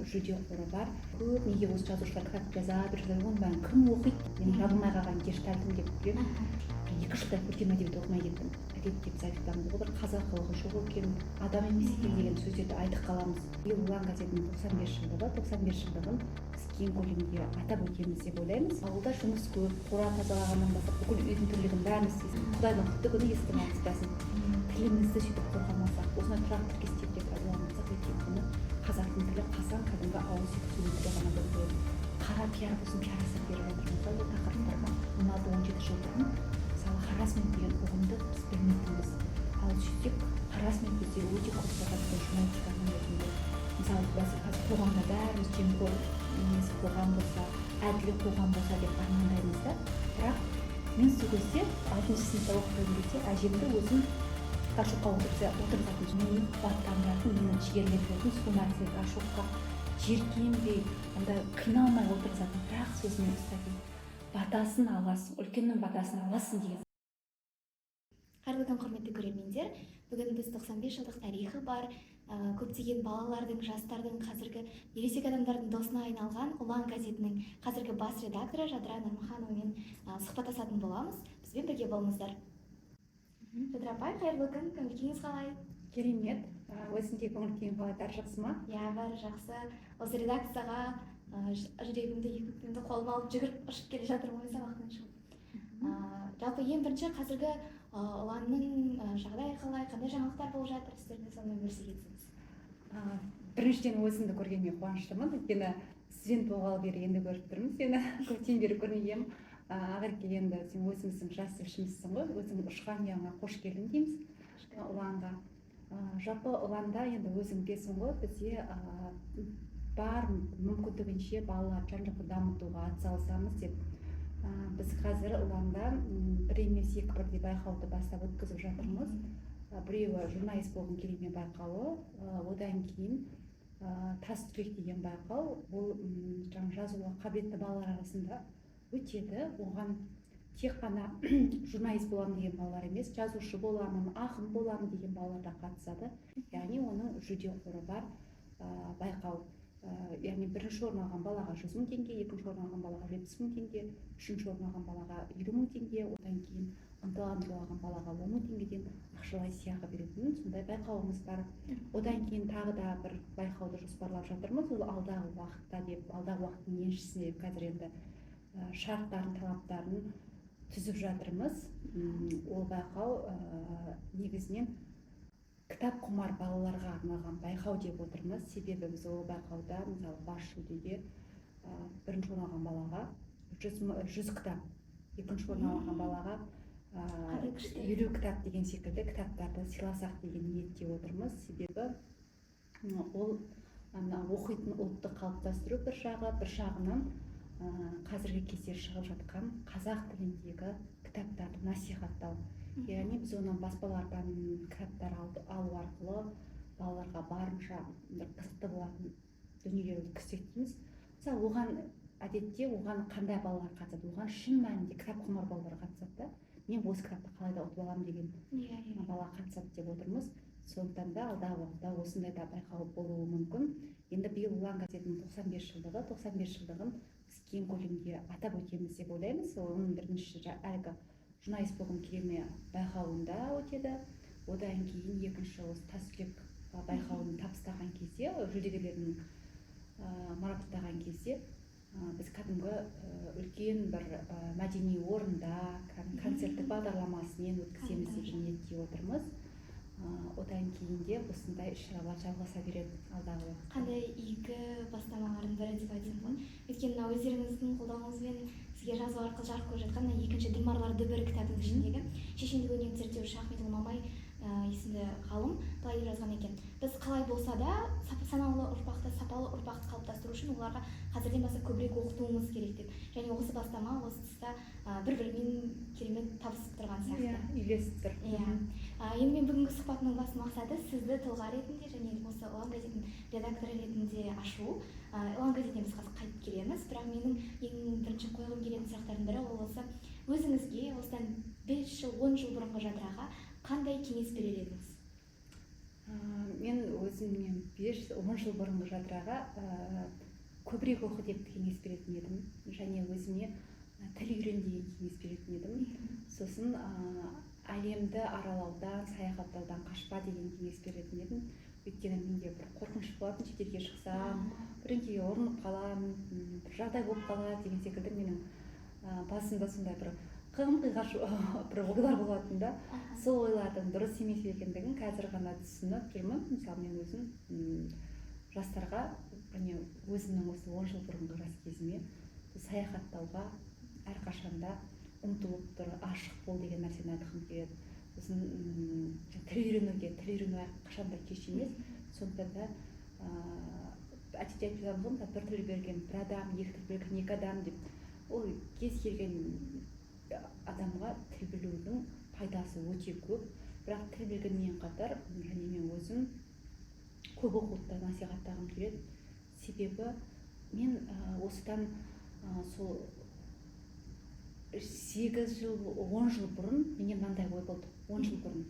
Жүлде қоры бар. Көп неге осы жазушылар кітап жазады, жазады, оның бәрін кім оқиды? Менің жабылмай қалған гештальтым деп күлемін. 2 жылдай көркем әдебиет оқымай кеттім. Әдетте біз айтып ғой, бір қазақылығы жоқ екен, адам емес екен деген сөздерді айтып қаламыз. Биыл «Ұлан» газетінің 95 жылдығы. 95 жылдығын біз кең көлемде атап өтеміз деп ойлаймыз. Ауылда жұмыс көп, қора тазалағаннан бастап бүкіл үйдің тірлігін бәрін істейсің. Құдайдың құтты күні есіктің алдындасың. Тілімізді сөйтіп қорғамасақ, осындай тұрақты тіркестерде пайдаланбасақ, ертеңгі күні қазақтың тілі қасаң кәдімгі ауыз екі сөйлеу тілі ғана болып қояды. Қара пиар болсын, пиар жасап беріп жатырмыз да ол тақырыптарға. 16-17 жыл бұрын, мысалы, харассмент деген ұғымды біз білмейтінбіз. Ал сөйтсек, харассмент бізде өте көп болған екен журналистиканың өзінде. Мысалы, біз қазір қоғамда бәріміз жемқор емес қоғам болса, әділ қоғам болса деп армандаймыз да. Бірақ мен сол кезде алтыншы сыныпта оқыған кезде әжемді өзім горшокқа отырғызатын, мені қуаттандыратын, мені жігерлендіретін, сол нәрсе горшокқа жиіркенбей, андай қиналмай отырғызатын бір ақ сөзімен ұстайтын: «Батасын аласың, үлкеннің батасын аласың», — деген. Қайырлы күн, құрметті көрермендер! Бүгін біз 95 жылдық тарихы бар, көптеген балалардың, жастардың, қазіргі ересек адамдардың досына айналған «Ұлан» газетінің қазіргі бас редакторы Жадыра Нұрмұхановамен сұхбаттасатын боламыз. Бізбен бірге болыңыздар. Жадыра апай, қайырлы күн! Көңіл күйіңіз қалай? Керемет. Өзіңде көңіл күйің қалай, бәрі жақсы ма? Иә, бәрі жақсы. Осы редакцияға жүрегімді, екі өкпемді қолыма алып, жүгіріп ұшып келе жатырмын ғой сабақтан шығып. Жалпы, ең бірінші қазіргі «Ұланның» жағдайы қалай, қандай жаңалықтар болып жатыр сіздерде, сонымен бөлісе кетсеңіз. Біріншіден, өзіңді көргеніме қуаныштымын, өйткені студент болғалы бері енді көріп тұрмын сені, көптен бері көрмегенмін. Ақерке, енді сен өзіміздің жас тілшімізсің ғой, өзің ұшқан ұяңа қош келдің дейміз, «Ұланға». Жалпы «Ұланда» енді өзің білесің ғой, бізде бар мүмкіндігінше балаларды жан жақты дамытуға атсалысамыз деп. Біз қазір «Ұланда» бір емес, екі бірдей байқауды бастап өткізіп жатырмыз. Біреуі «Журналист болғым келе ме» байқауы, одан кейін «Тас түлек» деген байқау. Ол жаңағы жазуға қабілетті балалар арасында өтеді. Оған тек қана журналист боламын деген балалар емес, жазушы боламын, ақын боламын деген балалар да қатысады. Яғни оның жүлде қоры бар байқау. Яғни бірінші орын алған балаға 100 000 теңге, екінші орын алған балаға 70 000 теңге, үшінші орын алған балаға 50 000 теңге, одан кейін ынталандыру алған балаға 10 000 теңгеден ақшалай сыйақы беретін сондай байқауымыз бар. Одан кейін тағы да бір байқауды жоспарлап жатырмыз. Ол алдағы уақытта деп, алдағы уақыттың еншісінде деп, қазір енді шарттарын, талаптарын түзіп жатырмыз. Ол байқау негізінен кітап құмар балаларға арналған байқау деп отырмыз. Себебі біз ол байқауда, мысалы, бас жүлдеге, бірінші орын алған балаға 100 кітап, екінші орын алған балаға Қандай күшті. 50 кітап деген секілді кітаптарды сыйласақ деген ниетте отырмыз. Себебі ол ана оқитын ұлтты қалыптастыру бір жағы, бір жағынан қазіргі кезде шығып жатқан қазақ тіліндегі кітаптарды насихаттау. Яғни біз оны баспалардан кітаптар алу арқылы балаларға барынша бір қызықты болатын дүниелер өткізсек дейміз. Мысалы, оған әдетте оған қандай балалар қатысады? Оған шын мәнінде кітапқұмар балалар қатысады да. Мен осы кітапты қалай да ұтып аламын деген иә иә бала қатысады деп отырмыз. Сондықтан да алдағы уақытта осындай да байқау болуы мүмкін. Енді биыл «Ұлан» газетінің 95 жылдығы. 95 жылдығын біз кең көлемде атап өтеміз деп ойлаймыз. Оның бірінші әлгі «Журналист болғым келе ме» байқауында өтеді. Одан кейін екінші осы «Тас түлек» байқауын табыстаған кезде, жүлдегерлердің марапаттаған кезде біз кәдімгі үлкен бір мәдени орында кәдімгі концерттік бағдарламасымен өткіземіз деген ниетте отырмыз. Одан кейін де осындай іс шаралар жалғаса береді алдағы уақытта. Қандай игі бастамалардың бірі деп айтсам болады, өйткені мына өздеріңіздің қолдауыңызбен сізге жазу арқылы жарық көріп жатқан мына екінші «Ділмарлар дүбірі» кітабының ішіндегі шешендік өнерді зерттеуші Ахметұлы Мамай есімді ғалым былай деп жазған екен: біз қалай болса да саналы ұрпақты, сапалы ұрпақты қалыптастыру үшін оларға қазірден бастап көбірек оқытуымыз керек деп. Және осы бастама осы тұста бір бірімен керемет табысып тұрған сияқты. Иә, үйлесіп тұр. Иә. Енді мен бүгінгі сұхбатымның басты мақсаты сізді тұлға ретінде және осы «Ұлан» газетінің редакторы ретінде ашу. «Ұлан» газетіне біз қазір қайтып келеміз, бірақ менің ең бірінші қойғым келетін сұрақтардың бірі ол осы: өзіңізге осыдан 5 жыл, 10 жыл бұрынғы Жадыраға қандай кеңес берер едіңіз? Мен өзімнен 5-10 жыл бұрынғы Жадыраға көбірек оқы деп кеңес беретін едім және өзіме тіл үйрен деген кеңес беретін едім. Сосын әлемді аралаудан, саяхаттаудан қашпа деген кеңес беретін едім. Өйткені менде бір қорқыныш болатын: шетелге шықсам, бірдеңкеге ұрынып қаламын, бір жағдай болып қалады деген секілді. Менің басымда сондай бір қым қиғаш бір ойлар болатын да. Сол ойлардың дұрыс емес екендігін қазір ғана түсініп жүрмін. Мысалы, мен өзім жастарға және өзімнің осы 10 жыл бұрынғы жас кезіме саяхаттауға әрқашанда ұмтылып тұр, ашық бол деген нәрсені айтқым келеді. Сосын тіл үйренуге, тіл үйрену қашан да кеш емес. Сондықтан да әдетте айтып жатамыз ғой, мысалы, бір тіл берген бір адам, екі тіл берген екі адам деп. Ол кез келген адамға тіл білудің пайдасы өте көп. Бірақ тіл білгенмен қатар және мен өзім көп оқуды да насихаттағым келеді. Себебі мен осыдан сол 8 жыл, 10 жыл бұрын менде мынандай ой болды. 10 жыл бұрын: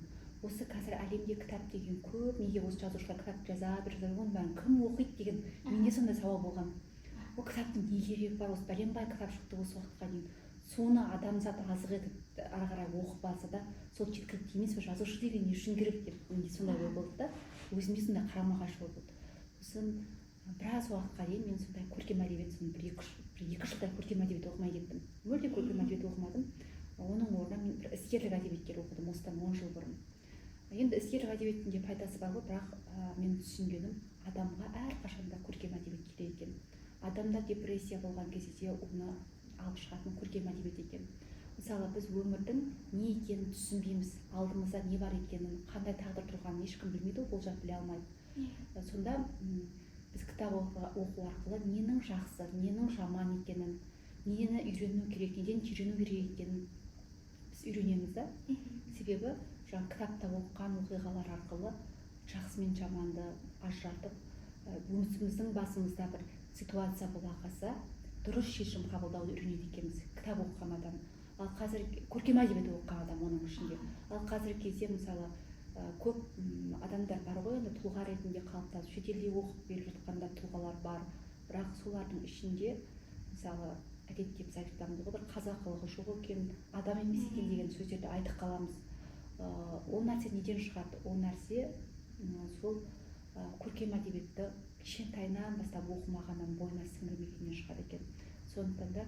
осы қазір әлемде кітап деген көп, неге осы жазушылар кітап жаза беріп, оның бәрін кім оқиды деген менде сондай сауал болған. Ол кітаптың не керегі бар, осы бәленбай кітап шықты осы уақытқа дейін, соны адамзат азық етіп ары қарай оқып алса да, сол жеткілікті емес пе, жазушы деген не үшін керек деп менде сондай ой болды да. Өзімде сондай қарама қайшы ой болды. Сосын біраз уақытқа дейін мен сондай көркем әдебиет, соны бір екі жылдай көркем әдебиет оқымай кеттім, мүлде көркем әдебиет оқымадым. Оның орнына мен бір іскерлік әдебиеттер оқыдым осыдан 10 жыл бұрын. Енді іскерлік әдебиеттің де пайдасы бар ғой, бірақ мен түсінгенім, адамға әрқашанда көркем әдебиет керек екен. Адамда депрессия болған кезде де оны алып шығатын көркем әдебиет екен. Мысалы, біз өмірдің не екенін түсінбейміз, алдымызда не бар екенін, қандай тағдыр тұрғанын ешкім білмейді ғой, болжап біле алмайды. Сонда біз кітап оқу арқылы ненің жақсы, ненің жаман екенін, нені үйрену керек, неден жирену керек екенін біз үйренеміз да. Себебі жаңа кітапта оқыған оқиғалар арқылы жақсы мен жаманды ажыратып, өзіміздің басымызда бір ситуация бола қалса, дұрыс шешім қабылдауды үйренеді екенбіз кітап оқыған адам. Ал қазір көркем әдебиет оқыған адам оның ішінде. Ал қазіргі кезде, мысалы, көп адамдар бар ғой енді, тұлға ретінде қалыптасып, шетелде оқып келіп жатқан да тұлғалар бар. Бірақ солардың ішінде, мысалы, әдетте біз айтып жатамыз ғой, бір қазақылығы жоқ екен, адам емес екен деген сөздерді айтып қаламыз. Ол нәрсе неден шығады? Ол нәрсе сол көркем әдебиетті кішкентайынан бастап оқымағаннан, бойына сіңірмегеннен шығады екен. Сондықтан да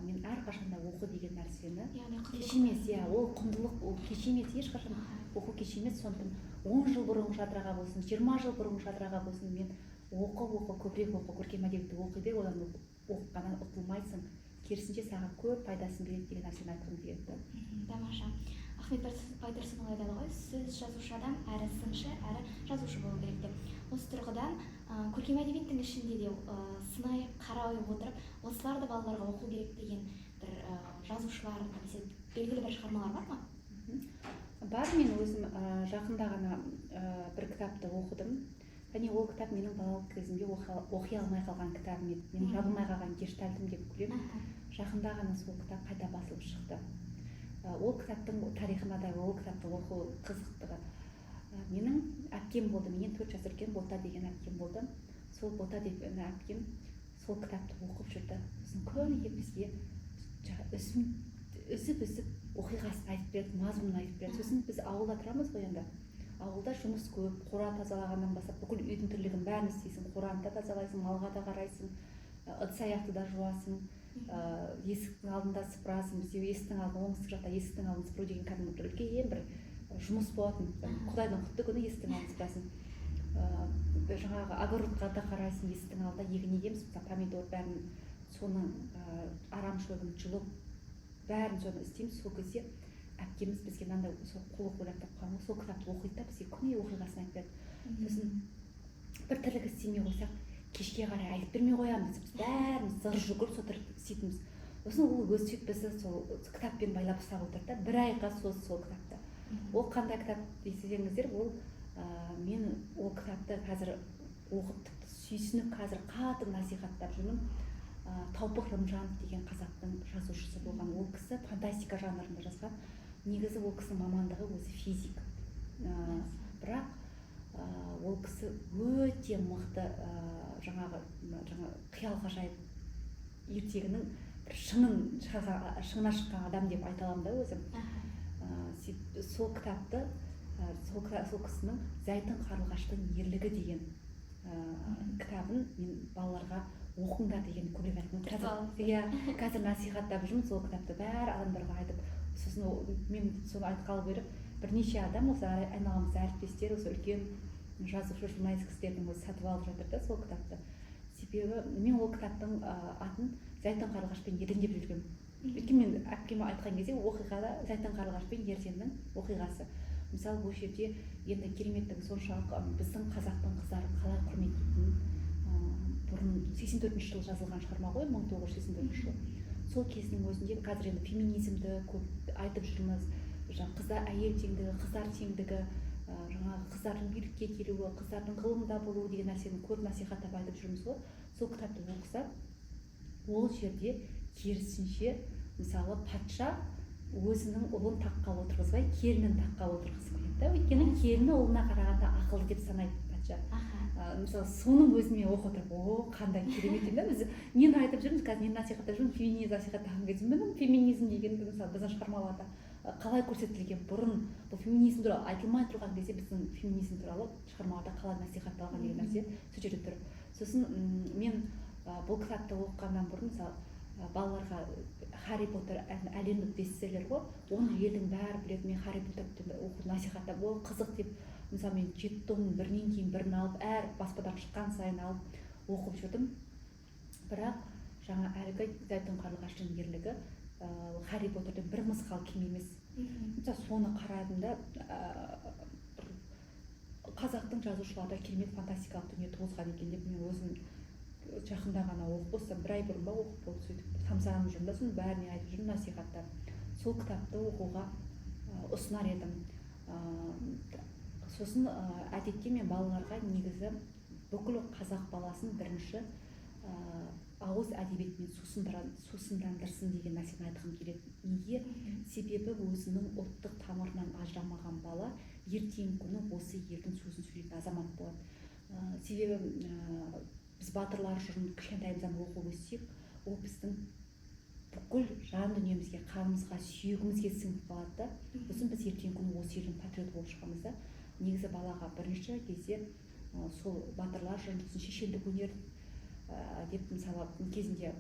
мен әрқашанда оқы деген нәрсені Яғни кеш емес, иә, ол құндылық, ол кеш емес, ешқашан оқу кеш емес. Сондықтан 10 жыл бұрынғы Жадыраға болсын, 20 жыл бұрынғы Жадыраға болсын, мен оқы, оқы, көбірек оқы, көркем әдебиетті оқи бер, одан оқығаннан ұтылмайсың, керісінше саған көп пайдасын береді деген нәрсені айтқым келеді да. Тамаша. Ахмет Байтұрсынұлы айтады ғой, сөз жазушы адам әрі сыншы, әрі жазушы болу керек деп. Осы тұрғыдан көркем әдебиеттің ішінде де сынай қарай отырып, осыларды балаларға оқу керек деген бір жазушылар немесе белгілі бір шығармалар бар ма? Бар. Мен өзім жақында ғана бір кітапты оқыдым және ол кітап менің балалық кезімде оқи алмай қалған кітабым еді, менің жабылмай қалған гештальтым деп күлемін. Жақында ғана сол кітап қайта басылып шықты. Ол кітаптың тарихына да, ол кітапты оқу қызықтығы. Менің әпкем болды, менен 4 жас үлкен Бота деген әпкем болды. Сол Бота деген әпкем сол кітапты оқып жүрді. Сосын күніге бізге үзіп үзіп оқиғасын айтып берді, мазмұнын айтып берді. Сосын біз ауылда тұрамыз ғой енді, ауылда жұмыс көп: қора тазалағаннан бастап бүкіл үйдің тірлігін бәрін істейсің, қораны да тазалайсың, малға да қарайсың, ыдыс аяқты да жуасың, есіктің алдында сыпырасың. Бізде есіктің алдын, оңтүстік жақта есіктің алдын сыпыру деген кәдімгі бір үлкен бір жұмыс болатын. Құдайдың құтты күні есіктің алдын сыпырасың. Жаңағы огородқа да қарайсың, есіктің алдында егін егеміз, мысалы, помидор, бәрін, соның арам шөбін жұлып, бәрін соны істейміз. Сол кезде әпкеміз бізге мынандай сол қулық ойлап тапқан ғой, сол кітапты оқиды да, бізге күніге оқиғасын айтып берді. Сосын бір тірлік істемей қойсақ, кешке қарай айтып бермей қоямыз, біз бәріміз зыр жүгіріп сол тірлікті істейтінбіз. Сосын ол өзі сөйтіп бізді сол кітаппен байлап ұстап отырды да, бір айға сол кітапты. Ол қандай кітап десеңіздер, ол мен ол кітапты қазір оқып, тіпті сүйсініп, қазір қатты насихаттап жүрмін. Таупық Рымжанов деген қазақтың жазушысы болған. Ол кісі фантастика жанрында жазған. Негізі ол кісінің мамандығы өзі физик. Бірақ Ол кісі өте мықты, жаңағы жаңа қиял ғажайып ертегінің бір шыңын шығарған, шыңына шыққан адам деп айта аламын да өзім. Сол кітапты, сол, сол кісінің «Зәйтүн қарлығаштың ерлігі» деген кітабын мен балаларға оқыңдар деген көбірек айтқым. Қазір, иә, қазір насихаттап жүрмін сол кітапты бәрі адамдарға айтып. Сосын мен соны айтқалы бері бірнеше адам, осы айналамызда әріптестер, осы үлкен жазушы, журналист кісілердің өзі сатып алып жатыр да сол кітапты. Себебі мен ол кітаптың атын «Зәйтүн қарлығаш пен ерден» деп жүргенмін, өйткені мен әпкеме айтқан кезде оқиғада Зәйтүн қарлығаш пен Ерденнің оқиғасы. Мысалы, бұл жерде енді кереметтігі соншалық, біздің қазақтың қыздарын қалай құрметтейтінін. Бұрын 84-жылы жазылған шығарма ғой, 1984 жылы. Сол кездің өзінде, қазір енді феминизмді көп айтып жүрміз, жаңа қыздар, әйел теңдігі, қыздар теңдігі, жаңағы қыздардың билікке келуі, қыздардың ғылымда болуы деген нәрсені көп насихаттап айтып жүрміз ғой. Сол кітапты оқыса, ол жерде керісінше, мысалы, патша өзінің ұлын таққа отырғызбай, келінін таққа отырғызып келеді да, өйткені келіні ұлына қарағанда ақылды деп санайды патша. Мысалы, соның өзін мен оқып отырып, о, қандай керемет деймін да. Біз нені айтып жүрміз қазір, нені насихаттап жүрміз? Феминизм насихаттаған кезде, міне, феминизм деген, мысалы, біздің шығармаларда қалай көрсетілген? Бұрын бұл феминизм туралы айтылмай тұрған кезде біздің феминизм туралы шығармаларда қалай насихатталған деген нәрсе сол жерде тұр. Сосын мен бұл кітапты оқығаннан бұрын, мысалы, балаларға «Харри Поттер» әлемдік бестселлер ғой, оны елдің бәрі біледі. Мен «Харри Поттерді» оқуды насихаттап, ол қызық деп, мысалы, мен жеті томның бірінен кейін бірін алып, әр баспадан шыққан сайын алып оқып жүрдім. Бірақ жаңа әлгі «Зәйтүн қарлығаштың ерлігі» «Харри Поттерден» бір мысқал кем емес. Мысалы, соны қарадым да, бір қазақтың жазушылары да керемет фантастикалық дүние туғызған екен деп мен өзім жақында ғана оқып, осыдан бір ай бұрын ба оқып болып, сөйтіп тамсанып жүрмін да, соның бәріне айтып жүрмін, насихаттап. Сол кітапты оқуға ұсынар едім. Сосын әдетте мен балаларға, негізі, бүкіл қазақ баласын бірінші ауыз әдебиетімен сусындандырсын деген нәрсені айтқым келеді. Неге? Себебі өзінің ұлттық тамырынан ажырамаған бала ертеңгі күні осы елдің сөзін сөйлейтін азамат болады. Себебі біз батырлар жырын кішкентайымыздан оқып өссек, ол біздің бүкіл жан дүниемізге, қанымызға, сүйегімізге сіңіп қалады да. Сосын біз ертеңгі күні осы елдің патриоты болып шығамыз да. Негізі, балаға бірінші кезде сол батырлар жырын, сосын шешендік өнер деп, мысалы, кезінде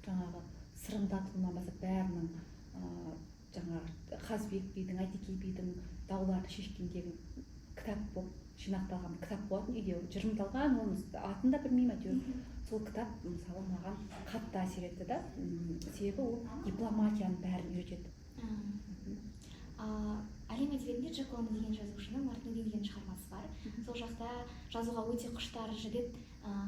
жаңағы Сырым Датұлынан бастап бәрінің, жаңағы Қазыбек бидің, Әйтеке бидің дауларды шешкендегі кітап болып жинақталған кітап болатын үйде, жырымдалған, оның атын да білмеймін, әйтеуір сол кітап, мысалы, маған қатты әсер етті да. Себебі ол дипломатияның бәрін үйретеді. Әлем әдебиетінде Джек Лондон деген жазушының «Мартин Иден» деген шығармасы бар. Сол жақта жазуға өте құштар жігіт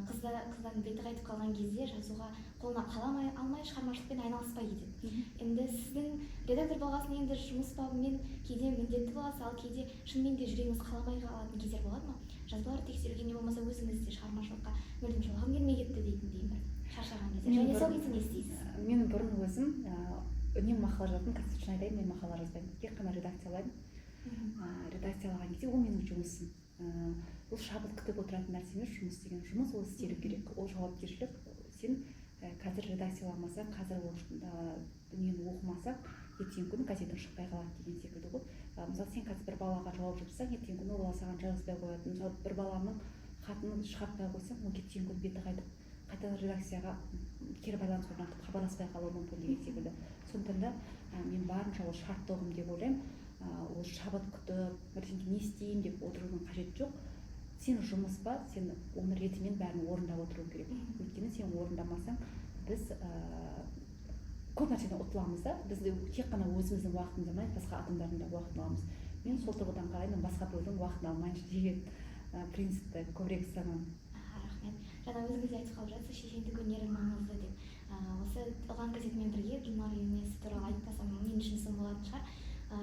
қыздан беті қайтып қалған кезде жазуға қолына қалам алмай, шығармашылықпен айналыспай кетеді. Енді сіздің редактор болғасын, енді жұмыс бабымен кейде міндетті боласыз, ал кейде шынымен де жүрегіңіз қаламай қалатын кездер болады ма, жазбалар тексеруге, не болмаса өзіңіз де шығармашылыққа мүлдем жолағым келмей кетті дейтіндей бір шаршаған кезде Мен және сол бұрын- кезде не істейсіз? Мен бұрын өзім үнемі мақала жазатынмын. Қазір шын айтайын, мен мақала жазбаймын, тек қана редакциялаймын. Редакциялаған кезде ол менің жұмысым. Бұл шабыт күтіп отыратын нәрсе емес. Жұмыс деген жұмыс, ол істелу керек, ол жауапкершілік. Сен қазір редакцияламасаң, қазір ол дүниені оқымасаң, ертеңгі күні газетің шықпай қалады деген секілді ғой. Мысалы, сен қазір бір балаға жауап жазсаң, ертеңгі күні ол бала саған жазбай қояды. Мысалы, бір баланың хатын шығартпай қойсаң, ол ертеңгі күні беті қайтып, қайтадан редакцияға кері байланыс орнатып, хабарласпай қалуы мүмкін деген секілді. Сондықтан да мен барынша ол шартты ұғым деп ойлаймын. Ол шабыт күтіп, бірдеңе не істеймін деп отырудың қажеті жоқ. Сен жұмыс па, сен оны ретімен бәрін орындап отыру керек. Өйткені сен орындамасаң, біз көп нәрседен ұтыламыз да. Біз де тек қана өзіміздің уақытымызды алмай, басқа адамдардың да уақытын аламыз. Мен сол тұрғыдан қараймын, басқа біреудің уақытын алмайыншы деген принципті көбірек ұстанамын. Аха, рахмет. Жаңа өзіңіз де айтып қалып жатсыз, шешендік өнері маңызды деп. Осы «Ұлан» газетімен бірге Ділмар үйірмесі туралы айтпасам, мен үшін сын болатын шығар.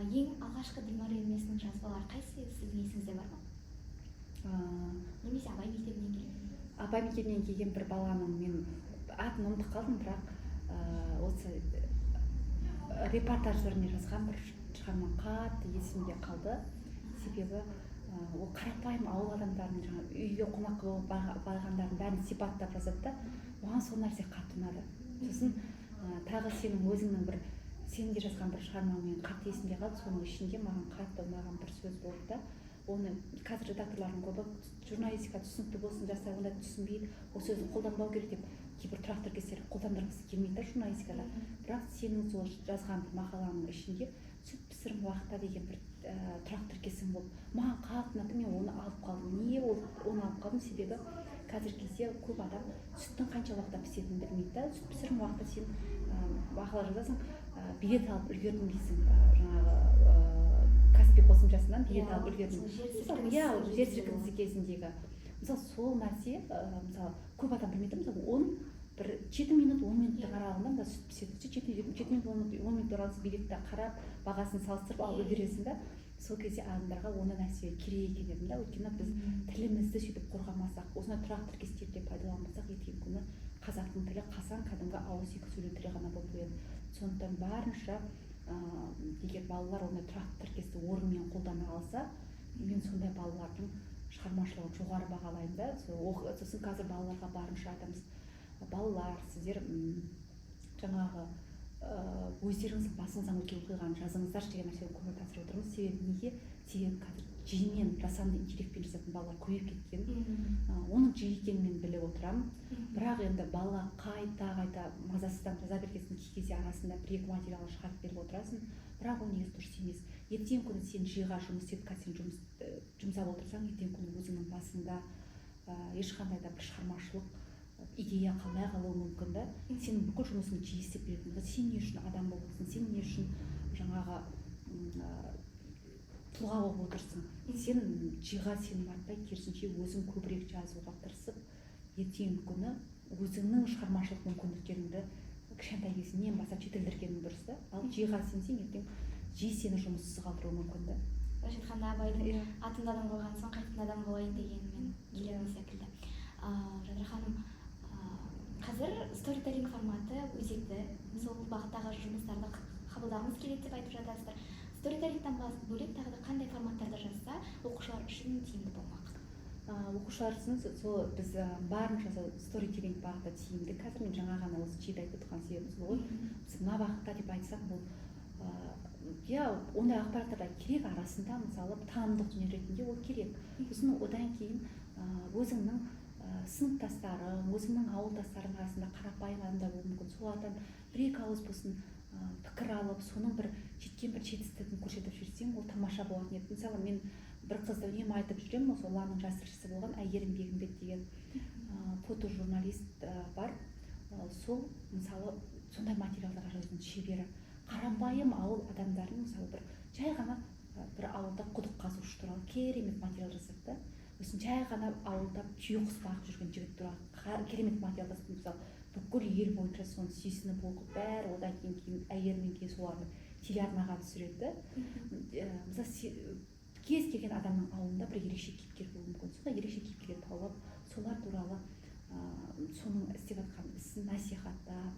Ең алғашқы Ділмар үйірмесінің жазбалары қайсысы еді, сіздің есіңізде бар ма? Немесе Абай мектебінен келген? Абай мектебінен келген бір баланың, мен атын ұмытып қалдым, бірақ осы репортаж түрінде жазған бір шығарма қатты есімде қалды. Себебі Ол қарапайым ауыл адамдарының жаңағы үйге қонаққа болып барғандардың бәрін сипаттап жазады да, маған сол нәрсе қатты ұнады. Сосын тағы сенің өзіңнің бір сен де жазған бір шығармаң менің қатты есімде қалды. Соның ішінде маған қатты ұнаған бір сөз болды да. Оны қазір редакторлардың көбі журналистика түсінікті болсын, жастар ондай түсінбейді, ол сөзді қолданбау керек деп кейбір тұрақты тіркестер қолдандырғысы келмейді да журналистикада. Бірақ сенің сол жазған бір мақалаңның ішінде «сүт пісірім уақытта» деген бір тұрақты тіркесің болды, маған қатты ұнады, мен оны алып қалдым. Неге ол оны алып қалдым? Себебі қазіргі кезде көп адам сүттің қанша уақытта пісетінін білмейді да. Сүт пісірім уақытта сен мақала жазасың, билет алып үлгердім дейсің, жаңағы Каспи қосымшасынан билет алып үлгердім. Жер Иә, жер сілкінісі кезіндегі, мысалы, сол нәрсе, мысалы, көп адам білмейді. Мысалы, 1 7 минут 10 минуттың аралығында мына сүт піседі. 7 минут 10 минут аралығында билетті қарап, бағасын салыстырып алып үлгересің да. Сол кезде адамдарға ондай нәрсе керек екен дедім да. Өйткені біз тілімізді сөйтіп қорғамасақ, осындай тұрақты тіркестерді пайдаланбасақ, ертеңгі күні қазақтың тілі қасан кәдімгі ауызекі сөйлеу тілі ғана болып қояды. Сондықтан барынша егер балалар ондай тұрақты тіркесті орнымен қолдана алса, мен сондай балалардың шығармашылығын жоғары бағалаймын да. Сосын қазір балаларға барынша айтамыз: балалар, сіздер жаңағы өздеріңіздің басыңыздан өткен оқиғаны жазыңыздаршы деген нәрсені көбірек тапсырып отырмыз. Себебі неге? Себебі қазір ЖИ-мен, жасанды интеллектпен жазатын балалар көбейіп кеткен. Оның ЖИ екенін мен біліп отырамын, бірақ енді бала қайта қайта мазасызданып жаза берген соң, кей кезде арасында бір екі материал шығарып беріп отырасың, бірақ ол негізі дұрыс емес. Ертеңгі күні сен ЖИ-ға жұмыс істеп, қазір сен жұмсап отырсаң, ертеңгі күні өзіңнің басыңда ешқандай да бір шығармашылық идея қалмай қалуы мүмкін да. Сенің бүкіл жұмысың ЖИ істеп беретін болса, сен не үшін адам болып отырсың, сен не үшін жаңағы тұлға болып отырсың? Сен ЖИ-ға сенім артпай, керісінше өзің көбірек жазуға тырысып, ертеңгі күні өзіңнің шығармашылық мүмкіндіктеріңді кішкентай кезіңнен бастап жетілдіргенің дұрыс та. Ал ЖИ-ға сенсең, ертең ЖИ сені жұмыссыз қалдыруы мүмкін да. Былайша айтқанда, Абайдың «Атымды адам қойған соң, қайтадан адам болайын» дегенімен келетін секілді. Жадыра ханым, қазір сторителлинг форматы өзекті, сол бағыттағы жұмыстарды қабылдағымыз келеді деп айтып жатасыздар. Сторителлингтен бөлек тағы да қандай форматтарда жазса, оқушылар үшін тиімді болмақ? Оқушылар үшін сол біз барынша сол сторителлинг бағыты тиімді. Қазір мен жаңа ғана осы ЖИ-ді айтып отырған себебім сол ғой. Біз мына бағытта деп айтсақ, бұл иә, ондай ақпараттар да керек арасында, мысалы, танымдық дүние ретінде ол керек. Сосын одан кейін өзіңнің сыныптастарың, өзіңнің ауылдастарың арасында қарапайым адамдар болуы мүмкін, солардан бір екі ауыз болсын пікір алып, соның бір жеткен бір жетістігін көрсетіп жіберсең, ол тамаша болатын еді. Мысалы, мен бір қызды үнемі айтып жүремін, осы Ұланның жас тілшісі болған Әйгерім Бегімбет деген фотожурналист бар. Сол, мысалы, сондай материалдарға жазудың шебері. Қарапайым ауыл адамдарын, мысалы, бір жай ғана бір ауылда құдық қазушы туралы керемет материал жасады да. Сосын жай ғана ауылда түйеқұс бағып жүрген жігіт туралы керемет материал жасады. Мысалы, бүкіл ел бойынша соны сүйсініп оқып, бәрі одан кейін Әйгерімнен кейін соларды телеарнаға түсіреді да. Мысалы, кез келген адамның ауылында бір ерекше кейіпкер болуы мүмкін. Сондай ерекше кейіпкерлерді тауып алып, солар туралы, соның істеп жатқан ісін насихаттап,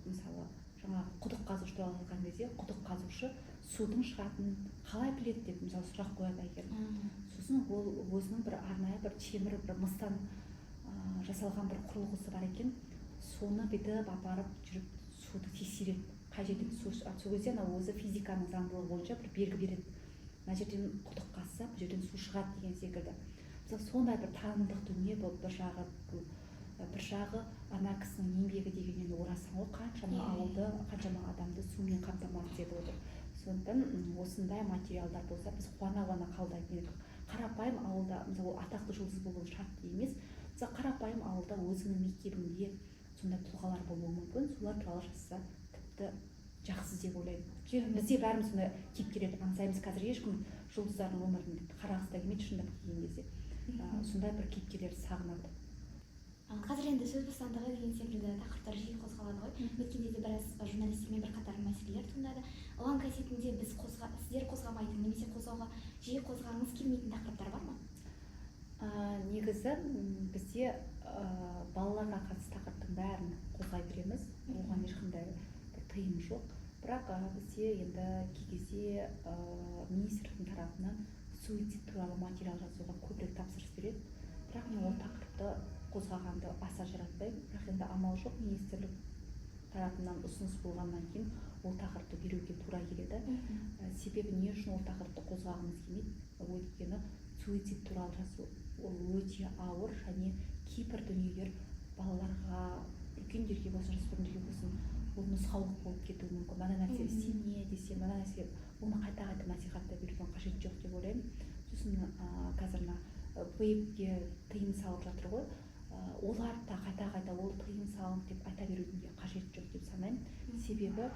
мысалы, жаңағы құдық қазушы туралы айтқан кезде, құдық қазушы судың шығатынын қалай біледі деп, мысалы, сұрақ қояды Әйгерім. Сосын ол өзінің бір арнайы бір темір, бір мыстан жасалған бір құрылғысы бар екен, соны бүйтіп апарып жүріп суды тексереді, қай жерден су шығады. Сол кезде анау өзі физиканың заңдылығы бойынша бір белгі береді: мына жерден құдық қазса, бұл жерден су шығады деген секілді. Мысалы, сондай бір танымдық дүние бұл бір жағы, бұл бір жағы ана кісінің еңбегі деген енді орасан ғой, қаншама ауылды, қаншама адамды сумен қамтамасыз етіп отыр. Сондықтан осындай материалдар болса, біз қуана қуана қабылдайтын едік. Қарапайым ауылда, мысалы, ол атақты жұлдыз болу шарт емес, мысалы, қарапайым ауылда өзіңнің мектебіңде сондай тұлғалар болуы мүмкін, солар туралы жазса, тіпті жақсы деп ойлаймын. Себебі бізде бәріміз сондай кейіпкерлерді аңсаймыз. Қазір ешкім жұлдыздардың өмірін қарағысы да келмейді, шындап келген кезде. Сондай бір кейіпкерлерді сағынады. Қазір енді сөз бостандығы деген секілді тақырыптар жиі қозғалады ғой. Өткенде де біраз журналистермен бірқатар мәселелер туындады. Ұлан газетінде сіздер қозғамайтын немесе қозғауға жиі қозғағыңыз келмейтін тақырыптар бар ма? Негізі бізде балаларға қатысты тақырыптың бәрін қозғай береміз, оған ешқандай бір тыйым жоқ. Бірақ бізде енді кей кезде министрліктің тарапынан Суицид туралы материал жазуға көбірек тапсырыс береді. Бірақ мен ол тақырыпты қозғағанды аса жаратпаймын. Бірақ енді амал жоқ, министрлік тарапынан ұсыныс болғаннан кейін ол тақырыпты беруге тура келеді. Себебі не үшін ол тақырыпты қозғағымыз келмейді? Өйткені суицид туралы жазу ол өте ауыр және кейбір дүниелер балаларға, үлкендерге болсын, жасөспірімдерге болсын, ол нұсқаулық болып кетуі мүмкін. Мына нәрсе істеме десе, мына нәрсе, оны қайта қайта насихаттай берудің қажеті жоқ деп ойлаймын. Сосын қазір мына вейпке тыйым салып жатыр ғой, олар да қайта қайта ол тыйым салынды деп айта берудің де қажеті жоқ деп санаймын. Себебі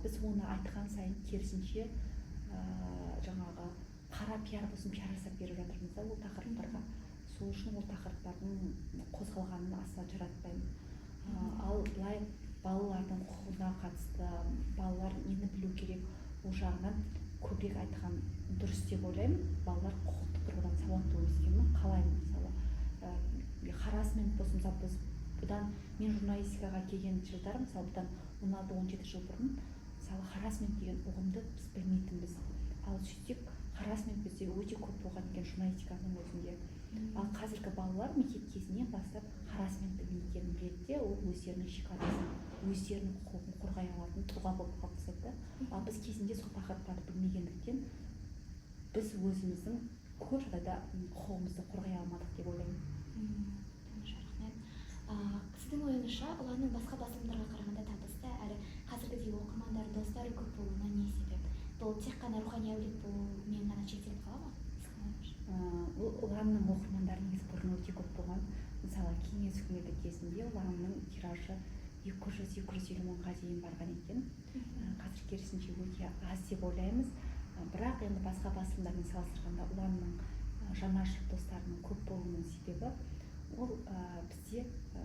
біз оны айтқан сайын керісінше жаңағы қара пиар болсын, пиар жасап беріп жатырмыз да ол тақырыптарға. Сол үшін ол тақырыптардың қозғалғанын аса жаратпаймын. Ал былай балалардың құқығына қатысты, балалар нені білу керек, ол жағынан көбірек айтқан дұрыс деп ойлаймын. Балалар құқықтық тұрғыдан сауатты өскенін қалаймын. Мысалы, харассмент болсын, мысалы, біз бұдан, мен журналистикаға келген жылдары, мысалы, бұдан 16-17 жыл бұрын, мысалы, харассмент деген ұғымды біз білмейтінбіз. Ал сөйтсек, харассмент бізде өте көп болған екен журналистиканың өзінде. Ал қазіргі балалар мектеп кезінен бастап харассменттің не екенін біледі де, ол өздерінің шекарасын, өздерінің құқығын қорғай алатын тұлға болып қалыптасады да. Ал біз кезінде сол тақырыптарды білмегендіктен, біз өзіміздің көп жағдайда құқығымызды қорғай алмадық деп ойлаймын. Тамаша, рахмет. Сіздің ойыңызша, Ұланның басқа басылымдарға қарағанда табысты әрі қазіргідей оқырмандары, достары көп болуына не себеп? Бұл тек қана рухани әулет болумен ғана шектеліп қала ма, сіздің ойыңызша? Бұл Ұланның оқырмандары негізі бұрын өте көп болған. Мысалы, кеңес үкіметі кезінде Ұланның тиражы 200-250 мыңға дейін барған екен. Қазір керісінше өте аз деп ойлаймыз. Бірақ енді басқа басылымдармен салыстырғанда Ұланның жанашыр достарының көп болуының себебі ол бізде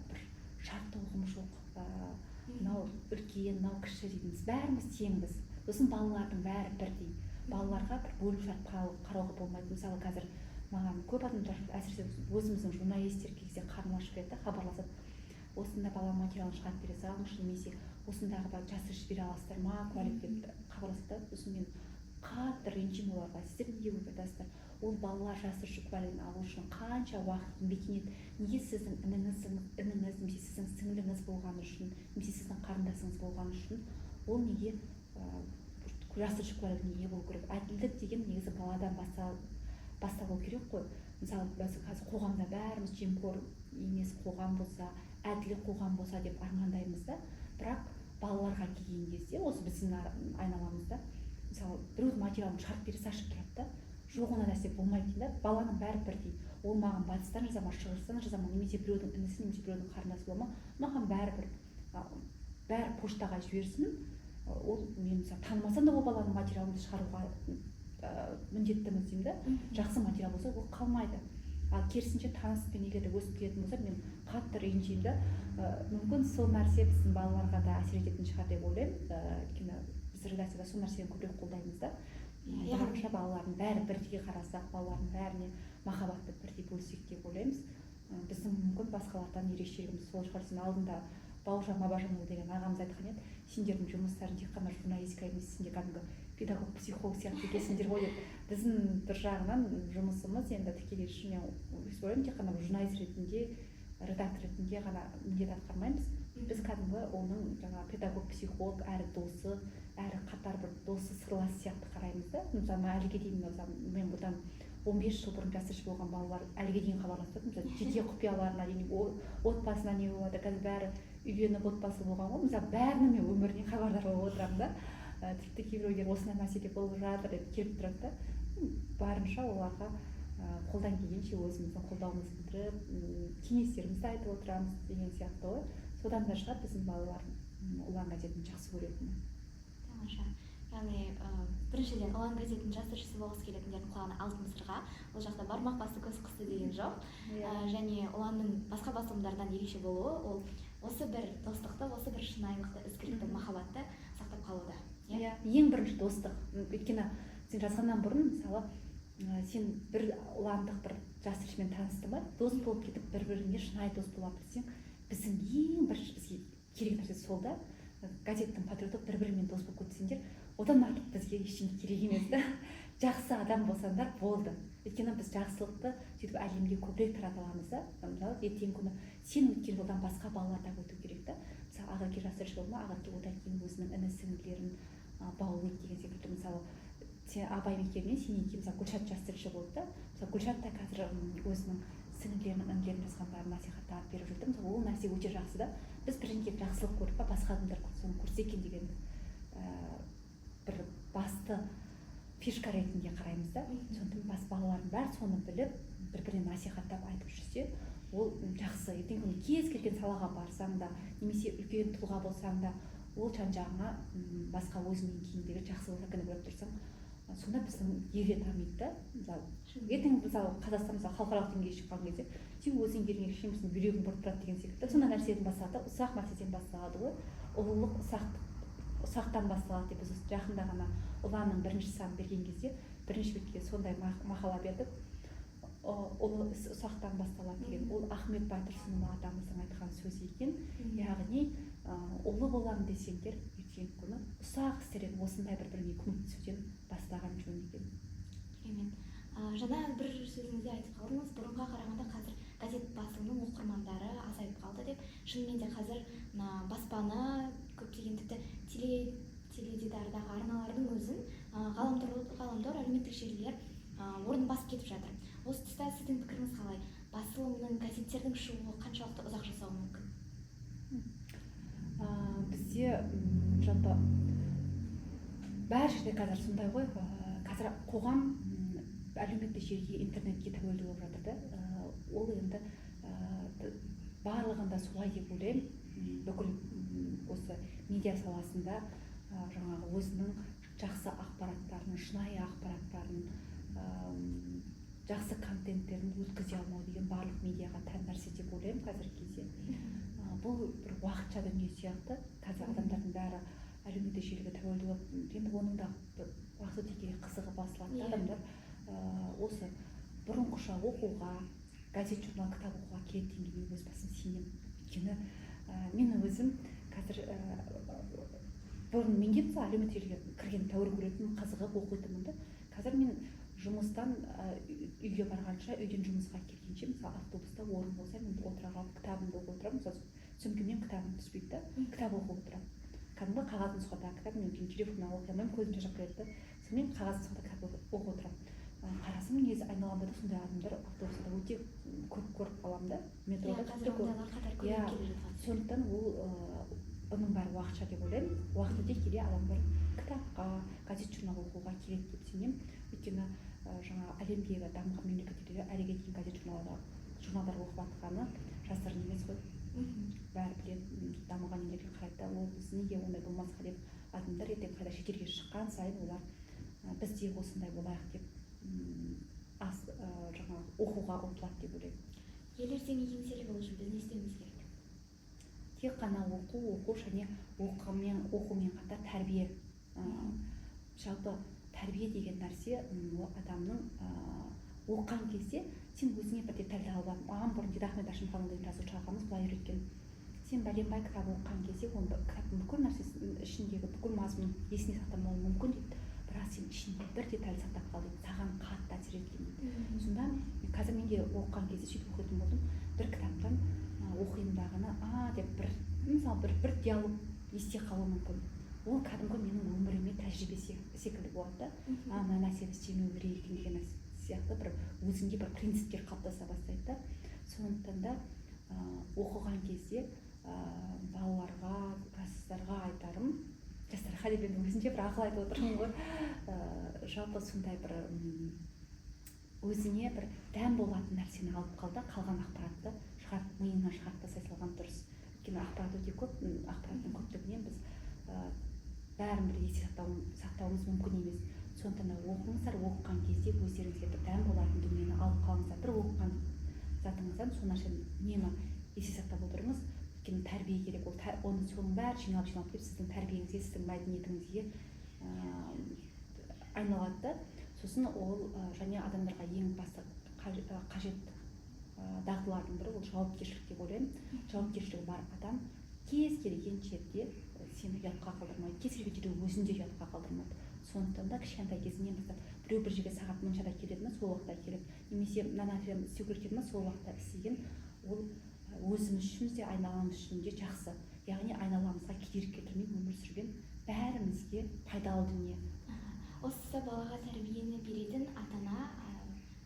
бір шартты ұғым жоқ. Мынау үлкен, мынау кіші дейтінбіз, бәріміз теңбіз. Сосын балалардың бәрі бірдей, балаларға бір бөліп жарып қарауға болмайды. Мысалы, қазір маған көп адамдар, әсіресе өзіміздің журналистер келсе, қарным ашып келеді да, хабарласады: «Осында бала материалын шығарып бере салыңызшы» немесе «Осындағы жас жібере аласыздар ма куәлік?» деп хабарласады да. Сосын мен қатты ренжимін оларға: «Сіздер неге өйтіп айтасыздар? Ол балалар жасыршы куәлігін алу үшін қанша уақыт еңбектенеді. Неге сіздің ініңіз немесе сіздің сіңліңіз болғаны үшін немесе сіздің қарындасыңыз болғаны үшін ол неге жасыршы куәлігіне ие болу керек? Әділдік деген негізі баладан басталу керек қой». Мысалы, біз қазір қоғамда бәріміз жемқор емес қоғам болса, әділ қоғам болса деп армандаймыз да. Бірақ балаларға келген кезде осы біздің айналамызда, мысалы, біреудің материалын шығарып бере салшы тұрады да, «Жоқ, ондай нәрсе болмайды», — дейді да. Баланың бәрі бірдей. Ол маған батыстан жаза ма, шығыстан жаза ма, немесе біреудің інісі, немесе біреудің қарындасы бола ма, маған бәрібір. Бәрі поштаға жіберсін. Ол мен, мысалы, танымасам да, ол баланың материалын шығаруға міндеттіміз деймін да. Жақсы материал болса, ол қалмайды. Ал керісінше таныспен егер де өсіп келетін болса, мен қатты ренжимін да. Мүмкін, сол нәрсе біздің балаларға да әсер ететін шығар деп ойлаймын. Өйткені біз редакцияда сол нәрсені көбірек қолдаймыз да. Барынша балалардың бәрі бірдей қарасақ, балалардың бәріне махаббатты бірдей бөлсек деп ойлаймыз. Біздің мүмкін басқалардан ерекшелігіміз сол шығар. Сен алдында Бауыржан Бабажанұлы деген ағамыз айтқан еді: «Сендердің жұмыстарың тек қана журналистика емес, сендер кәдімгі педагог, психолог сияқты екенсіңдер ғой», — деп. Біздің бір жағынан жұмысымыз енді тікелей, шын, мен өйтіп ойлаймын, тек қана журналист ретінде, редактор ретінде ғана міндет атқармаймыз. Біз кәдімгі оның жаңағы педагог, психолог, әрі досы, әрі қатар бір досы, сырласы сияқты қараймыз да. Мысалы, мен әліге дейін, мысалы, мен бұдан 15 жыл бұрын жас болған балалар әліге дейін хабарласып тұрады. Мысалы, жеке құпияларына дейін, отбасына не болып жатыр, қазір бәрі үйленіп, отбасы болған ғой. Мысалы, бәрінің мен өмірінен хабардар болып отырамын да. Тіпті кейбіреулер «Осындай мәселе болып жатыр» деп келіп тұрады да. Барынша оларға қолдан келгенше өзіміздің қолдауымызды білдіріп, кеңестерімізді айтып отырамыз деген сияқты ғой. Содан да шығар біздің балалар Ұлан газетін жақсы көретіні. Тамаша. Яғни біріншіден, Ұлан газетінің жас тілшісі болғысы келетіндердің құлағына алтын сырға: ол жақта бармақ басты, көз қысты деген жоқ. Және Ұланның басқа басылымдардан ерекше болуы ол осы бір достықты, осы бір шынайылықты, ізгілікті, махаббатты сақтап қалуда, иә? Иә, ең бірінші достық. Өйткені сен жазғаннан бұрын, мысалы, сен бір ұландық бір жас тілшімен таныстың ба, дос болып кетіп, бір біріңе шынайы дос бола білсең, біздің ең бірінші бізге керек нәрсе сол да. Газеттің патриоты, бір бірімен дос болып кетсеңдер, одан артық бізге ештеңе керек емес та. Жақсы адам болсаңдар болды. Өйткені біз жақсылықты сөйтіп әлемге көбірек тарата аламыз да. Мысалы, ертеңгі күні сен өткен жолдан басқа балалар да өту керек та. Мысалы, Ақерке жас тілші болды ма, Ақерке одан кейін өзінің іні сіңлілерін баулиды деген секілді. Мысалы, сен Абай мектебінен сенен кейін, мысалы, Гүлшат жас тілші болды да. Мысалы, Гүлшат та қазір өзінің сіңлілерінің, інілерінің жазғандарын насихаттап беріп жүр да. Мысалы, ол нәрсе өте жақсы да. Біз бірінші келіп жақсылық көрдік па, басқа адамдар соны көрсе екен деген бір басты фишка ретінде қараймыз да. Сондықтан бас балалардың бәрі соны біліп, бір біріне насихаттап айтып жүрсе, ол жақсы. Ертеңгі күні кез келген салаға барсаң да немесе үлкен тұлға болсаң да, ол жан жағыңа басқа өзіңнен кейіндегі жақсы екенін біліп тұрсаң, сонда біздің ел де дамиды да. Мысалы, ертең, мысалы, Қазақстан, мысалы, халықаралық деңгейге шыққан кезде сен өзің еліңе кішкене бүйрегің бұрып тұрады деген секілді. Сондай нәрседен басталады да, ұсақ нәрседен басталады ғой. Ұлылық ұсақтан басталады деп біз осы жақында ғана Ұланның бірінші санын берген кезде бірінші бетке сондай мақала бердік: ұлы іс ұсақтан басталады деген. Ол Ахмет Байтұрсынұлы атамыздың айтқан сөзі екен. Яғни ұлы боламын десеңдер, ертеңгі күні ұсақ істерден, осындай бір біріңе көмектесуден бастаған жөн екен. Керемет. Жаңа бір сөзіңізде айтып қалдыңыз, бұрынға қарағанда қазір газет басылымның оқырмандары азайып қалды деп. Шынымен де қазір мына баспаны көптеген, тіпті теледидардағы арналардың өзін ғаламтор, әлеуметтік желілер орнын басып кетіп жатыр. Осы тұста сіздің пікіріңіз қалай? Басылымның, газеттердің шығуы қаншалықты ұзақ жасауы мүмкін? Бізде жалпы бәр жерде қазір сондай ғой. Қазір қоғам әлеуметтік желіге, интернетке тәуелді болып жатыр да. Ол енді барлығында солай деп ойлаймын. Бүкіл осы медиа саласында жаңағы өзінің жақсы ақпараттарын, шынайы ақпараттарын, жақсы контенттерін өткізе алмау деген барлық медиаға тән нәрсе деп ойлаймын қазіргі кезде. Бұл бір уақытша дүние сияқты. Қазір адамдардың бәрі әлеуметтік желіге тәуелді болып, енді оның да бір уақыт өте келе қызығы басылады да. Адамдар осы бұрынғыша оқуға, газет, журнал, кітап оқуға келеді дегенге мен өз басым сенемін. Өйткені мен өзім қазір бұрын мен де, мысалы, әлеуметтік желіге кірген тәуір көретінмін, қызығып оқитынмын да. Қазір мен жұмыстан үйге барғанша, үйден жұмысқа келгенше, мысалы, автобуста орын болса, мен отыра қалып кітабымды оқып отырамын. Мысалы, сөмкемнен кітабым түспейді да, кітап оқып отырамын. Кәдімгі қағаз нұсқадағы кітап. Мен кейін телефоннан оқи алмаймын, көзім шаршап кетеді да. Сонымен қағаз нұсқада кітап оқып отырамын. Қарасам, негізі айналамда да сондай адамдар автобуста өте көп көріп қаламын да, метрода Иә, тіпті қазір көп. ондайлар қатар көбейіп келе жатқан. Сондықтан ол бұның бәрі уақытша деп ойлаймын. Уақыт өте келе адамдар кітапқа, газет, журнал оқуға келеді деп сенемін. Өйткені жаңа әлемдегі дамыған мемлекеттерде әліге дейін газет, журналдар оқып жатқаны жасырын емес қой. Бәрі біледі, дамыған елдерге қарайды да, ол біз неге ондай болмасқа деп. Адамдар ертең қайда шетелге шыққан сайын олар біз де осындай болайық деп жаңағы оқуға ұмтылады деп ойлаймын. Ел ертең еңселі болу үшін біз не істеуіміз керек? Тек қана оқу, оқу және оқумен қатар тәрбие. Жалпы тәрбие деген нәрсе, ол адамның оқыған кезде сен өзіңе бір детальді алып ал. Маған бұрын Дидахмет Әшімханұлы деген жазушы ағамыз былай үйреткен: сен бәленбай кітап оқыған кезде оның кітаптың бүкіл нәрсесін, ішіндегі бүкіл мазмұнын есіңе сақтамауың мүмкін дейді, бірақ сен ішінде бір деталь сақтап қал дейді, саған қатты әсер еткен дейді. Сонда қазір мен де оқыған кезде сөйтіп оқитын болдым. Бір кітаптан оқимын дағыны, а деп бір, мысалы, бір диалог есте қалуы мүмкін. Ол кәдімгі менің өміріме тәжірибе секілді болады да. А, мына нәрсені істемеу керек екен деген нәрсе сияқты бір өзіңде бір принциптер қалыптаса бастайды да. Сондықтан да оқыған кезде балаларға, жастарға айтарым, жастарға деп енді өзімше бір ақыл айтып отырмын ғой, жалпы сондай бір өзіңе бір дәм болатын нәрсені алып қал да, қалған ақпаратты шығарып, миыңнан шығарып тастай салған дұрыс. Өйткені ақпарат өте көп. Ақпараттың көптігінен біз бәрін бір есте сақтауымыз мүмкін емес. Сондықтан да оқыңыздар, оқыған кезде өздеріңізге бір дәм болатын дүниені алып қалыңыздар. Бір оқыған затыңыздан сол нәрсені үнемі есте сақтап отырыңыз. Өйткені тәрбие керек. Ол оны соның бәрі жиналып жиналып келіп сіздің тәрбиеңізге, сіздің мәдениетіңізге айналады да. Сосын ол және адамдарға ең басты қажет дағдылардың бірі ол жауапкершілік деп ойлаймын. Жауапкершілігі бар адам кез келген жерде сені ұятқа қалдырмайды, кез келген жерде өзін де ұятқа қалдырмайды. Сондықтан да кішкентай кезіңнен бастап Біреу бір жерге сағат мыншада келеді ма, сол уақытта келіп, немесе мына нәрсені істеу керек деді ма, сол уақытта істеген, ол өзіміз үшін де, айналамыз үшін де жақсы. Яғни айналамызға кедергі келтірмей өмір сүрген бәрімізге пайдалы дүние. Осы балаға тәрбиені беретін ата ана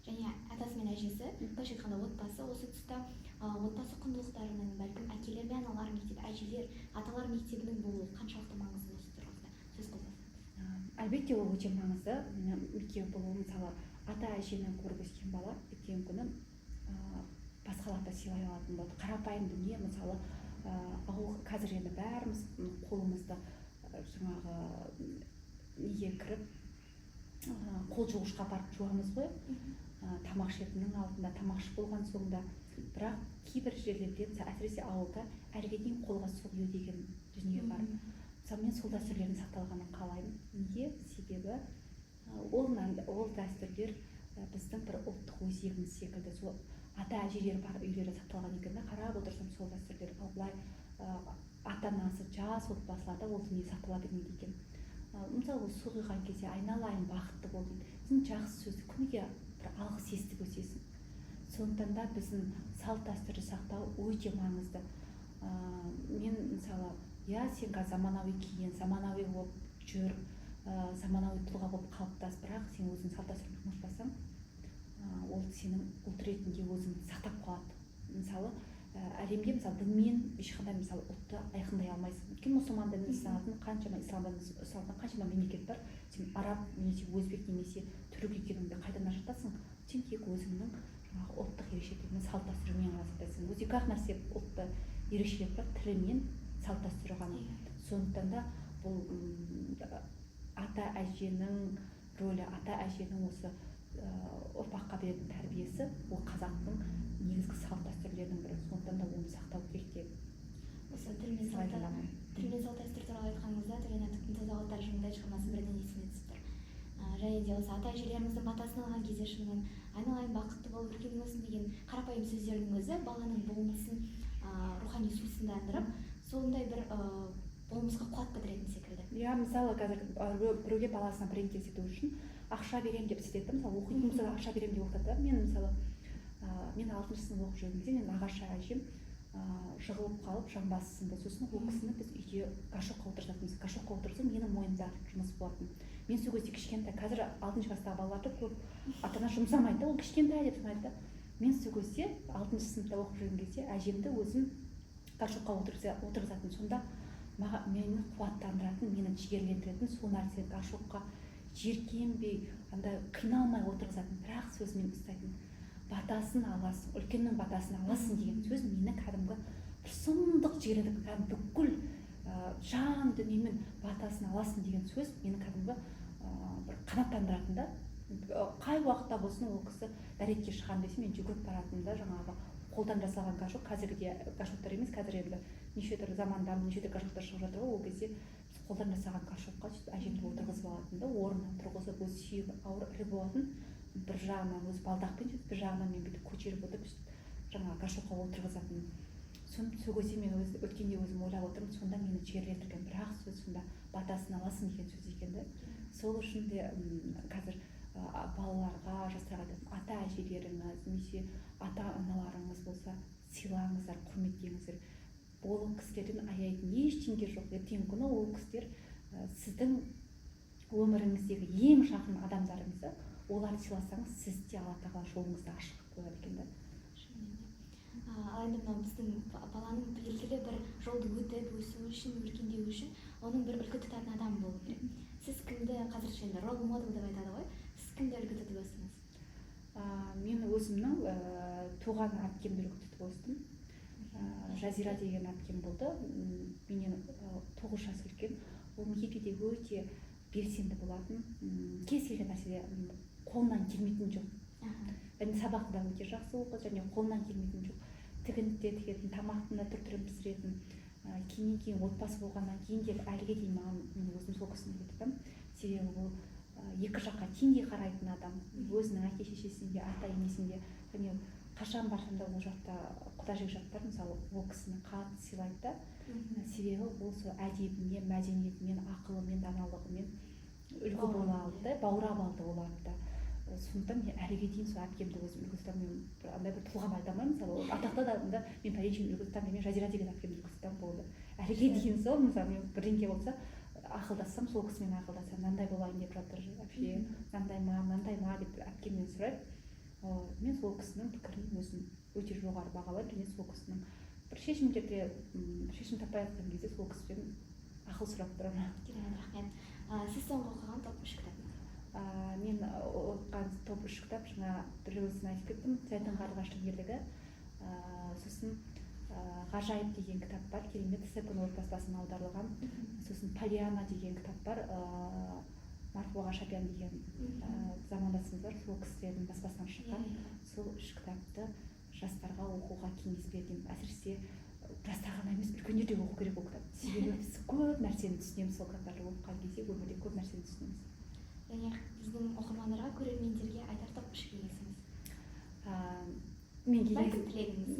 және атасы мен әжесі, былайша айтқанда отбасы. Осы тұста отбасы құндылықтарының, бәлкім, әкелер мен аналар мектебі, әжелер, аталар мектебінің болуы қаншалықты маңызды, осы тұрғыда сөз қозғасақ? Әлбетте, ол өте маңызды мектеп болуы. Мысалы, ата әжені көріп өскен бала ертеңгі күні басқаларды сыйлай алатын болады. Қарапайым дүние, мысалы, ауыл, қазір енді бәріміз қолымызды жаңағы неге кіріп, қол жуғышқа апарып жуамыз ғой, тамақ ішетіннің алдында, тамақ ішіп болған соң да. Бірақ кейбір жерлерде, мысалы, әсіресе ауылда әліге дейін қолға су құю деген дүние бар. Мысалы, мен сол дәстүрлердің сақталғанын қалаймын. Неге? Себебі ол дәстүрлер біздің бір ұлттық өзегіміз секілді. Сол ата әжелер бар үйлері сақталған екен да, қарап отырсам, сол дәстүрлер. Ал былай ата анасы жас отбасыларда ол дүние сақтала бермейді екен. Мысалы, ол су құйған кезде «айналайын, бақытты бол» дейді. Сен жақсы сөзді күніге бір алғыс естіп өсесің. Сондықтан да біздің салт дәстүрді сақтау өте маңызды. Мен, мысалы, иә, сен қазір заманауи киін, заманауи болып жүр, заманауи тұлға болып қалыптас, бірақ сен өзің салт дәстүріңді ұмытпасаң, ол сенің ұлт ретінде өзіңді сақтап қалады. Мысалы, әлемде, мысалы, дінмен ешқандай, мысалы, ұлтты айқындай алмайсың. Өйткені мұсылман дінін ұстанатын қаншама, ислам дінін ұстанатын қаншама мемлекет бар. Сен араб немесе өзбек немесе түрік екеніңді қайдан ажыратасың? Сен тек өзіңнің жаңағы ұлттық ерекшелігіңмен, салт дәстүріңмен ғана сақтайсың. Өзі екі ақ нәрсе ұлтты ерекшелеп тұрады: тілі мен салт дәстүрі ғана. Сондықтан да бұл ата әженің рөлі, ата әженің осы ұрпаққа беретін тәрбиесі, ол қазақтың негізгі салт дәстүрлерінің бірі. Сондықтан да оны сақтау керек деп Осы тіл мен солай салт ойлаймын. Тіл мен салт дәстүр туралы айтқаныңызда Төлен Әбдіктің «Таза ағалар» жырындай шығармасы бірден есіме түсіп тұр. Және де осы ата әжелеріміздің батасын алған кезде шынымен «айналайын, бақытты бол, өркенің өссін» деген қарапайым сөздердің өзі баланың болмысын рухани сусындандырып, сондай бір болмысқа қуат бітіретін секілді. Иә, мысалы, қазір біреуге баласына бірдеңке істету үшін ақша беремін деп істетеді да. Мысалы, оқитын болса да, ақша беремін деп оқытады да. Мен, мысалы, мен алтыншы сынып оқып жүрген кезде менің нағашы әжем жығылып қалып, жамбасы сынды. Сосын ол кісіні біз үйде горшокқа отырғызатынбыз. Горшокқа отырғызу менің мойнымдағы жұмыс болатын. Мен сол кезде кішкентай, қазір алтыншы класстағы балаларды көп ата ана жұмсамайды да, ол кішкентай деп санайды да. Мен сол кезде алтыншы сыныпта оқып жүрген кезде әжемді өзім горшокқа отырғызатын. Сонда маған, мені қуаттандыратын, мені жігерлендіретін сол нәрсе, горшокқа жиіркенбей, андай қиналмай отырғызатын бір ақ сөзімен ұстайтын: «Батасын аласың, үлкеннің батасын аласың» деген сөз мені кәдімгі бір сұмдық жігерлендіріп, кәдімгі бүкіл жан дүниемен «батасын аласың» деген сөз мені кәдімгі бір қанаттандыратын да. Қай уақытта болсын ол кісі дәретке шығамын десе, мен жүгіріп баратынмын да. Жаңағы қолдан жасалған горшок, қазіргідей горшоктар емес, қазір енді неше түрлі заманда неше түрлі горшоктар шығып жатыр ғой. Ол кезде біз қолдан жасаған горшокқа сөйтіп әжемді отырғызып алатын да, орнынан тұрғызып, өзі сүйегі ауыр, ірі болатын, бір жағынан өзі балдақпен сөйтіп, бір жағынан мен бүйтіп көтеріп отырып, сөйтіп жаңағы горшокқа отырғызатын. Соны сол кезде мен өз, өткенде өзім ойлап отырмын, сонда мені жігерлендірген бір ақ сөз сонда «батасын аласың» деген сөз екен да. Сол үшін де қазір балаларға, жастарға айтатын: ата әжелеріңіз немесе ата аналарыңыз болса, сыйлаңыздар, құрметтеңіздер. Ол кісілерден аяйтын ештеңе жоқ. Ертеңгі күні ол кісілер сіздің өміріңіздегі ең жақын адамдарыңыз да. Оларды сыйласаңыз, сіз де Алла тағала жолыңызды ашық қылып қояды екен да. Шынымен де. Ал енді мынау біздің баланың белгілі бір жолды өтіп өсуі үшін, өркендеуі үшін оның бір үлгі тұтатын адамы болу керек. Сіз кімді, қазірше енді role model деп айтады ғой, сіз кімді үлгі тұтып өстіңіз? Мен өзімнің туған әпкемді үлгі тұтып өстім. Жазира деген әпкем болды. Менен 9 жас үлкен. Ол мектепте де өте белсенді болатын. Кез келген нәрседе қолынан келмейтін жоқ. Және сабақты да өте жақсы оқыды, және қолынан келмейтін жоқ, тігінді де тігетін, тамақтың да түр түрін пісіретін. Кейіннен кейін, отбасы болғаннан кейін де әліге дейін маған, мен өзім сол кісіні үлгі тұтамын. Себебі ол екі жаққа теңдей қарайтын адам, өзінің әке шешесіне де, ата енесіне де. Және қашан барсам да, ол жақта құда жекжаттар, мысалы, ол кісіні қатты сыйлайды да. Себебі ол сол әдебімен, мәдениетімен, ақылымен, даналығымен. үлгі бола алды да, баурап алды оларды да. Сондықтан мен әліге дейін сол әпкемді өзім үлгі тұтамын. Мен бір андай бір тұлғам айта алмаймын, мысалы, атақты да, да, мен пәленшені үлгі тұтамын демей, Жазира деген әпкемді үлгі тұтамын, болды. Әліге дейін сол, мысалы, мен бірдеңке болса, ақылдассам, сол кісімен ақылдасамын. «Мынандай болайын деп жатыр, әпше, мынандай ма, мынандай ма?» деп әпкемнен сұраймын. Мен сол кісінің пікірін өзім өте жоғары бағалаймын және сол кісінің бір шешімдерде, шешім таппай жатқан кезде сол кісіден ақыл сұрап тұрамын. Керемет, рахмет. Сіз соңғы оқыған топ үш кітап? Мен оқыған топ үш кітап, жаңа біреуісін айтып кеттім, «Зәйтүн қарлығаштың ерлігі», сосын «Ғажайып» деген кітап бар, керемет, Second Word баспасынан аударылған, сосын «Поллианна» деген кітап бар, Марфуға Шапиян деген замандасымыз бар, сол кісілердің баспасынан шыққан. Сол үш кітапты жастарға оқуға кеңес беремін. Әсіресе жастар ғана емес, үлкендер де оқу керек ол кітапты, себебі біз көп нәрсені түсінеміз сол кітаптарды оқыған кезде, өмірде көп нәрсені түсінеміз. Және біздің оқырмандарға, көрермендерге айтар топ үш кеңесіңіз? Мен Бәлкім, кеңес тілегіңіз.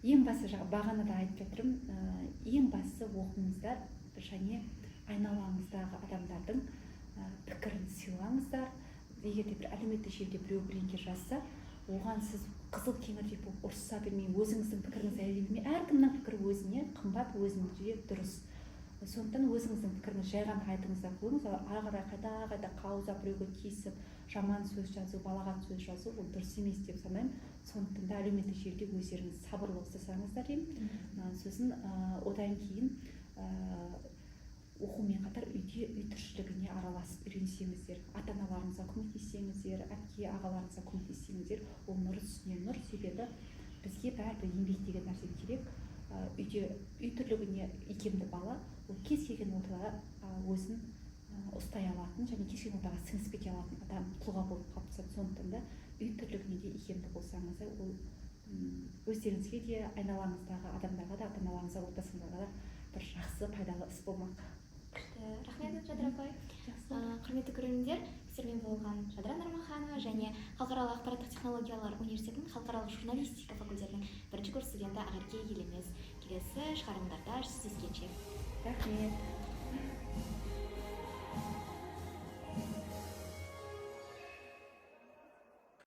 Ең басы, жаңа бағана да айтып жатырмын, ең бастысы оқыңыздар және айналаңыздағы адамдардың пікірін сыйлаңыздар. Егер де бір әлеуметтік желіде біреу бірдеңке жазса, оған сіз қызыл кеңірдек болып ұрыса бермей, өзіңіздің пікіріңізді дәлелдей бермей. Әркімнің пікірі өзіне қымбат, өзіне дұрыс, сондықтан өзіңіздің пікіріңізді жай ғана айтыңыз да қойыңыз. Ары қарай қайта қайта қаузап, біреуге тиісіп, жаман сөз жазу, балағат сөз жазу, ол дұрыс емес деп санаймын. Сондықтан да әлеуметтік желіде өздеріңіз сабырлы ұстасаңыздар деймін. Сосын одан кейін оқумен қатар үйде үй тіршілігіне араласып үйренсеңіздер, ата аналарыңызға көмектессеңіздер, әпке ағаларыңызға көмектессеңіздер, ол нұр үстіне нұр, себебі бізге бәрібір еңбек деген нәрсе керек. Үйде үй тірлігіне икемді бала ол кез келген ортада өзін ұстай алатын және кез келген ортаға сіңісіп кете алатын адам, тұлға болып қалыптасады. Сондықтан да үй тірлігіне де икемді болсаңыздар, ол өздеріңізге де, айналаңыздағы адамдарға да, ата аналарыңызға, отбасыңызға да бір жақсы, пайдалы іс болмақ. Күшті, рахмет, Жадыра апай. Жақсы. Құрметті көрермендер, сіздермен болған Жадыра Нұрмаханова және Халықаралық ақпараттық технологиялар университетінің халықаралық журналистика факультетінің бірінші курс студенті Ақерке Елемес. Келесі шығарылымдарда жүздескенше! Рахмет.